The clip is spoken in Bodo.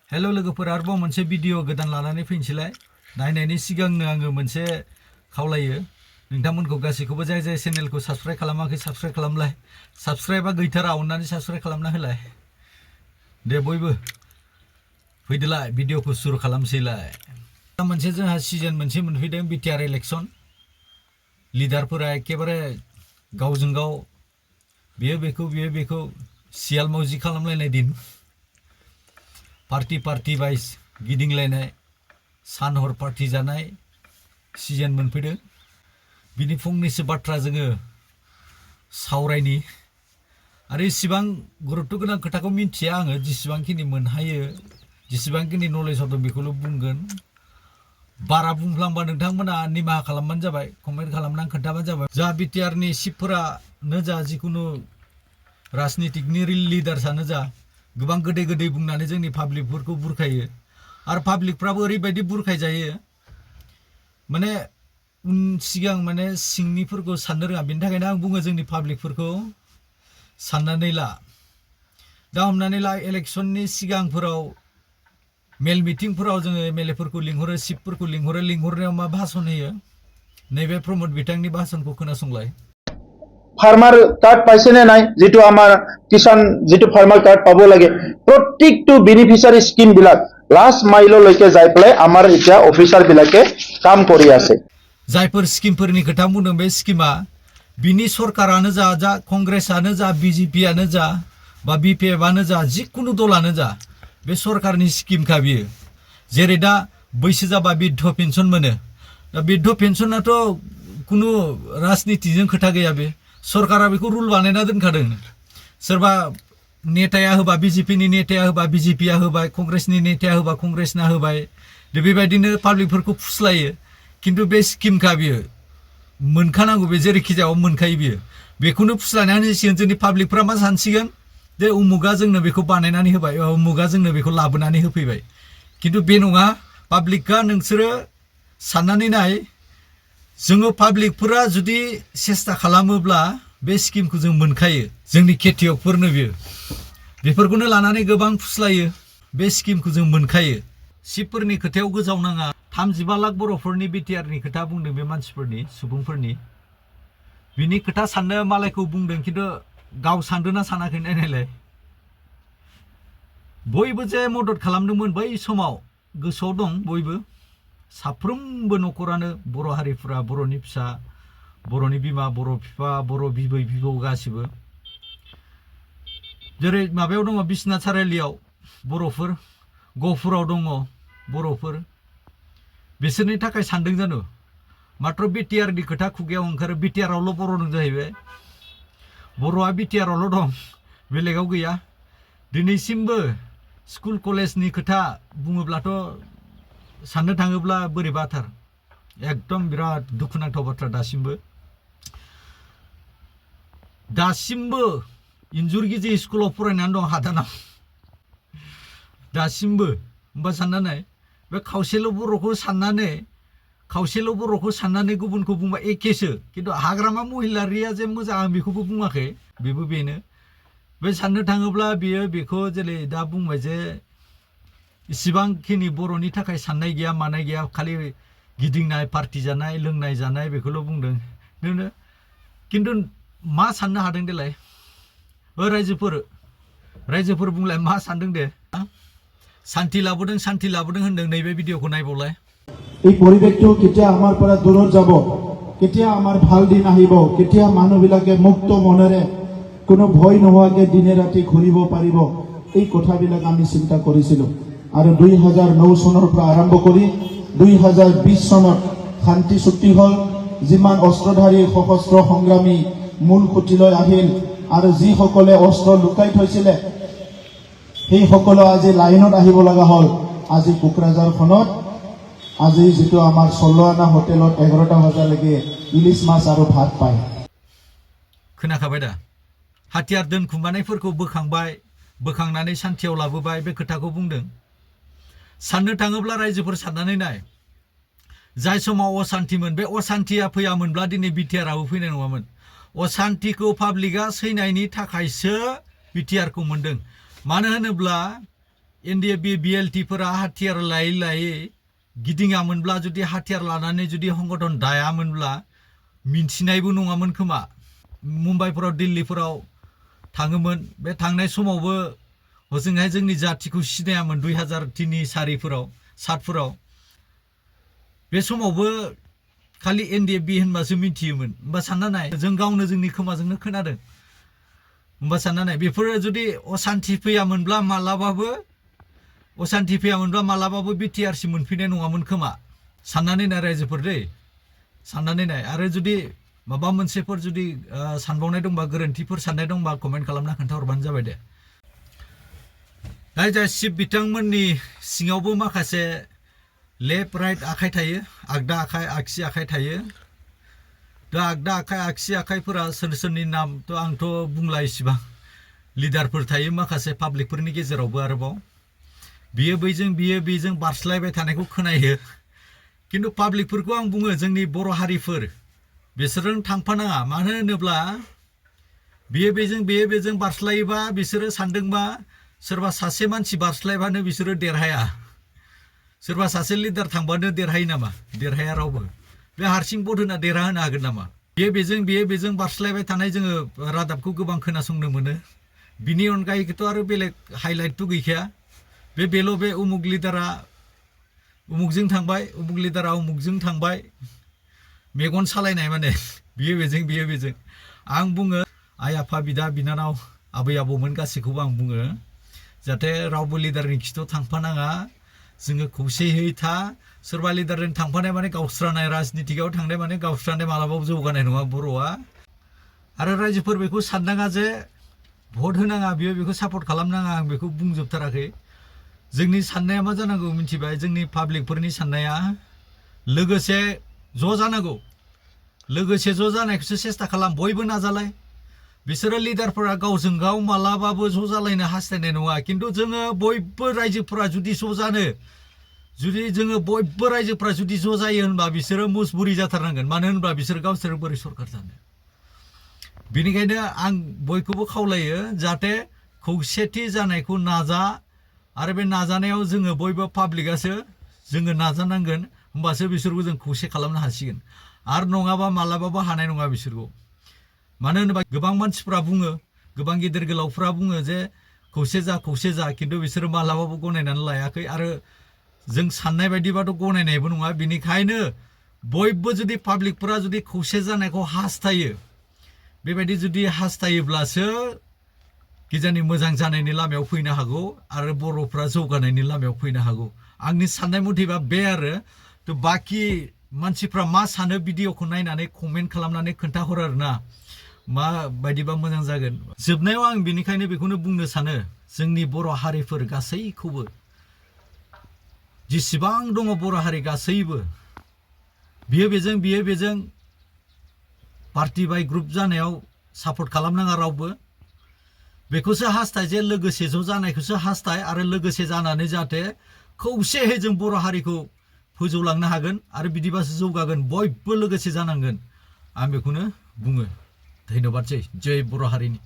हेलो लोगोफोर आरोबाव मोनसे भिडिअ गोदान लानानै फैनोसैलाय नायनायनि सिगांनो आङो मोनसे खावलायो नोंथांमोनखौ गासैखौबो जाय जाय चेनेलखौ साबस्क्राइब खालामाखै साबस्क्राइब खालामलाय साबस्क्राइबा गैथारा अननानै साबस्क्राइब खालामना होलाय दे बयबो फैदोलाय भिडिअखौ सुरु खालामसैलाय मोनसे जोंहा सिजन मोनसे मोनफैदों बिटिआर इलेक्सन लिडारफोरा एकेबारे गावजों गाव बियो बेखौ सियाल मावजि खालामलायनाय दिन पार्टी वाइज गिदिंलायनाय सान हर पार्टी जानाय सिजन मोनफैदों बिनि फंनैसो बाथ्रा जोङो सावरायनि आरो इसिबां गुरुत्व गोनां खोथाखौ मिन्थिया आङो जेसेबांखिनि मोनहायो जेसेबांखिनि नलेज दं बेखौल' बुंगोन बारा बुंफ्लांबा नोंथांमोना निमाहा खालामबानो जाबाय कमेन्ट खालामनानै खोन्थाबानो जाबाय जा बिटिआरनि चिफफोरानो जा जिखुनु राजनितिकनि लिडार्सआनो जा गोबां गोदै बुंनानै जोंनि पाब्लिकफोरखौ बुरखायो आरो पाब्लिकफ्राबो ओरैबायदि बुरखायजायो माने सिगां माने सिंनिफोरखौ साननो रोङा बेनि थाखायनो आं बुङो जोंनि पाब्लिकफोरखौ साननानै ला दा हमनानै ला इलेक्सननि सिगांफोराव मेल मिटिंफोराव जोङो एमएलएफोरखौ लिंहरो चिफफोरखौ लिंहरनायाव मा भाषण होयो नैबे प्रमोद बिथांनि भाषणखौ खोनासंलाय फार्मार कार्ड पाइसे ने नाइ जितु आमार किसान जितु फार्मार कार्ड पाबो लागे प्रत्येकटो बेनिफिशियारि स्कीम बिलाक लास्ट माइलो लैके जाय प्ले आमार इटा अफिसार बिलाके काम करि आसे जायफोर स्कीमफोरनि खोथा बुंदों बे स्कीमा बिनि सरकारानो जा कंग्रेसआनो जा बीजेपीआनो जा बा बीपीएफआनो जा जिकुनु दलानो जा बे सरकारनि स्कीमखा बियो जेरै दा बैसो जाबा बिद्ध पेन्सन मोनो दा बिद्ध पेन्सनाथ' कुनु राजनितिजों खोथा गैया बे सरकारा बेखौ रुल बानायना दोनखादों सोरबा नेताया होबा बीजेपीनि नेताया होबा बीजेपीआ होबाय कंग्रेसनि नेताया होबा कंग्रेसना होबाय बेबायदिनो पाब्लिकफोरखौ फुस्लायो किन्तु बे स्कीमखा बियो मोनखानांगौ बे जेरैखि जाया मोनखायो बियो बेखौनो फुस्लायनानै होसिगोन जोंनि पाब्लिकफ्रा मा सानसिगोन जे उमुगा जोंनो बेखौ बानायनानै होबाय उमुगा जोंनो बेखौ लाबोनानै होफैबाय किन्तु बे नङा पाब्लिकआ नोंसोरो साननानै नाय जोङो पाब्लिकफोरा जुदि सेस्ता खालामोब्ला बे स्कीमखौ जों मोनखायो जोंनि खेथियकफोरनो बियो बेफोरखौनो लानानै गोबां फुस्लायो बे स्कीमखौ जों मोनखायो चिफफोरनि खोथायाव गोजाव नाङा 35 लाख बर'फोरनि बिटिआरनि खोथा बुंदों बे मानसिफोरनि सुबुंफोरनि बिनि खोथा साननो मालायखौ बुंदों किन्तु गाव सानदोंना सानाखै नायनायलाय बयबो जे मदद खालामदोंमोन बै समाव गोसोआव दं बयबो साफ्रोमबो न'खरानो बर' हारिफोरा बर'नि फिसा बर'नि बिमा बर' बिफा बर' बिबै बिबौ गासिबो जेरै माबायाव दङ बिसनाथ सारिआलियाव बर'फोर गहपुराव दङ बर'फोर बिसोरनि थाखाय सानदों जानो मात्र बिटिआरनि खोथा खुगायाव ओंखारो बिटिआरआवल' बर' दं जाहैबाय बर'आ बिटिआरआवल' दं बेलेगाव गैया दिनैसिमबो स्कुल कलेजनि खोथा बुङोब्लाथ' साननो थाङोब्ला बोरैबाथार एकदम बिराद दुखुनांथाव बाथ्रा दासिमबो इन्जुर गिजि स्कुलाव फरायनानै दं हादानाव दासिमबो होमबा सानना नाय बे खावसेल' बर'खौ साननानै गुबुनखौ बुंबा एखेसो किन्तु हाग्रामा महिलारिया जे मोजां आं बेखौबो बुङाखै बेबो बेनो बे साननो थाङोब्ला बियो बेखौ जेरै दा बुंबाय जे इसिबांखिनि बर'नि थाखाय साननाय गैया मानाय गैया खालि गिदिंनाय पार्टी जानाय लोंनाय जानाय बेखौल' बुंदों किन्तु मा साननो हादों देलाय रायजोफोर बुंलाय मा सानदों दे शान्ति लाबोदों होनदों नैबे भिडिअखौ नायबावलाय এই পৰিৱেশটো কেতিয়া আমাৰ পৰা দূৰত যাব কেতিয়া আমাৰ ভাল দিন আহিব কেতিয়া মানুহবিলাকে মুক্ত মনেৰে কোনো ভয় নোহোৱাকৈ দিনে ৰাতি ঘূৰিব পাৰিব এই কথাবিলাক আমি চিন্তা কৰিছিলোঁ আৰু 2009 চনৰ পৰা আৰম্ভ কৰি 2020 চনত শান্তি চুক্তি হ'ল যিমান অস্ত্ৰধাৰী সশস্ত্ৰ সংগ্ৰামী মূল খুঁটিলৈ আহিল আৰু যিসকলে অস্ত্ৰ লুকাই থৈছিলে সেই সকলো আজি লাইনত আহিব লগা হ'ল আজি কোকৰাঝাৰখনত আজি जितु आमार 16 आना हटेलत 11टा बजाলৈকে इलिस मास आरो भात पाय खोनाखाबाय दा हाथियार दोनखुमानायफोरखौ बोखांनानै शान्तियाव लाबोबाय बे खोथाखौ बुंदों साननो थाङोब्ला रायजोफोर साननानै नाय जाय समाव अशान्तिमोन बे अशान्तिया फैयामोनब्ला दिनै बिटिआरआबो फैनाय नङामोन अशान्तिखौ पाब्लिकआ सैनायनि थाखायसो बिटिआरखौ मोनदों मानो होनोब्ला NDFB BLTफोरा हाथियार लायै लायै गिदिङामोनब्ला जुदि हाथियार लानानै जुदि संगठन दायामोनब्ला मिन्थिनायबो नङामोन खोमा मुम्बाइफोराव दिल्लीफोराव थाङोमोन बे थांनाय समावबो हजोंहाय जोंनि जाथिखौ सिनायामोन 2003-4फोराव 7फोराव बे समावबो खालि NDFB होनबासो मिथियोमोन होमबा सानना नाय जों गावनो जोंनि खोमाजोंनो खोनादों होमबा सानना नाय बेफोरो जुदि असान्ति फैयामोनब्ला मालाबाबो BTRC मोनफैनाय नङामोन खोमा साननानै नाय रायजोफोर दै साननानै नाय आरो जुदि माबा मोनसेफोर जुदि सानबावनाय दंबा गोरोन्थिफोर साननाय दंबा कमेन्ट खालामना खोन्थाहरबानो जाबाय दे दा शिब बिथांमोननि सिङावबो माखासे लेफ्ट राइट आखाइ थायो आगदा आखाइ आगसि आखाइ थायो दा आगदा आखाइ आगसि आखाइफोरा सोरनि नामथ' आंथ' बुंला इसिबां लिडारफोर थायो माखासे पाब्लिकफोरनि गेजेरावबो आरोबाव बियो बेजों बारस्लायबाय थानायखौ खोनायो खिन्थु पाब्लिकफोरखौ आं बुङो जोंनि बर' हारिफोर बिसोरजों थांफानाङा मानो होनोब्ला बियो बेजों बारस्लायोबा बिसोरो सानदोंबा सोरबा सासे मानसि बारस्लायबानो बिसोरो देरहाया सोरबा सासे लिडार थांबानो देरहायो नामा देरहाया रावबो बे हारसिं भट होना देरहाहोनो हागोन नामा बियो बेजों बारस्लायबाय थानाय जोङो रादाबखौ गोबां खोनासंनो मोनो बिनि अनगायैथ' आरो बेलेग हाइलाइटथ' गैखाया बेल' बे उमुक लिडारा उमुकजों थांबाय उमुक लिडारा उमुकजों थांबाय मेगन सालायनाय माने बियो बेजों आं बुङो आइ आफा बिदा बिनानाव आबै आबौमोन गासैखौबो आं बुङो जाहाथे रावबो लिडारनि खिथाव थांफानाङा जोङो खौसेयै था सोरबा लिडारजों थांफानाय माने गावस्रानाय राजनितिकआव थांनाय माने गावस्रानाय मालाबाबो जौगानाय नङा बर'आ आरो रायजोफोर बेखौ साननाङा जे भट होनाङा बेखौ सापर्ट खालामनाङा आं बेखौ बुंजोबथाराखै जोंनि साननाया मा जानांगौ मिथिबाय जोंनि पाब्लिकफोरनि साननाया लोगोसे ज' जानांगौ लोगोसे ज' जानायखौसो सेस्था खालाम बयबो नाजालाय बिसोरो लिडारफोरा गावजों गाव मालाबाबो ज' जालायनो हास्थायनाय नङा खिन्थु जोङो बयबो रायजोफोरा जुदि ज' जायो होनबा बिसोरो मुसबुरि जाथारनांगोन मानो होनबा बिसोर गावसोर बोरै सरकार जानो बेनिखायनो आं बयखौबो खावलायो जाहाथे खौसेथि जानायखौ नाजा आरो बे नाजानायाव जोङो बयबो पाब्लिकआसो जोङो नाजानांगोन होमबासो बिसोरखौ जों खौसे खालामनो हासिगोन आरो नङाबा मालाबाबो हानाय नङा बिसोरखौ मानो होनोबा गोबां मानसिफ्रा बुङो गोबां गिदिर गोलावफ्रा बुङो जे खौसे जा खिन्थु बिसोरो मालाबाबो गनायनानै लायाखै आरो जों साननाय बायदिबाथ' गनायनायबो नङा बेनिखायनो बयबो जुदि पाब्लिकफोरा जुदि खौसे जानायखौ हास्थायो बेबायदि जुदि हास्थायोब्लासो गिजानि मोजां जानायनि लामायाव फैनो हागौ आरो बर'फ्रा जौगानायनि लामायाव फैनो हागौ आंनि साननाय मथेबा बे आरो थ' बाखि मानसिफ्रा मा सानो भिडिअखौ नायनानै कमेन्ट खालामनानै खोन्थाहर आरोना मा बायदिबा मोजां जागोन जोबनायाव आं बेनिखायनो बेखौनो बुंनो सानो जोंनि बर' हारिफोर गासैखौबो जेसेबां दङ बर' हारि गासैबो बियो बेजों पार्टि बाय ग्रुप जानायाव सापर्ट खालामनाङा रावबो बेखौसो हास्थाय जे लोगोसे ज' जानायखौसो हास्थाय आरो लोगोसे जानानै जाहाथे खौसेयै जों बर' हारिखौ फोजौलांनो हागोन आरो बिदिबासो जौगागोन बयबो लोगोसे जानांगोन आं बेखौनो बुङो धन्यबादसै जय बर' हारिनि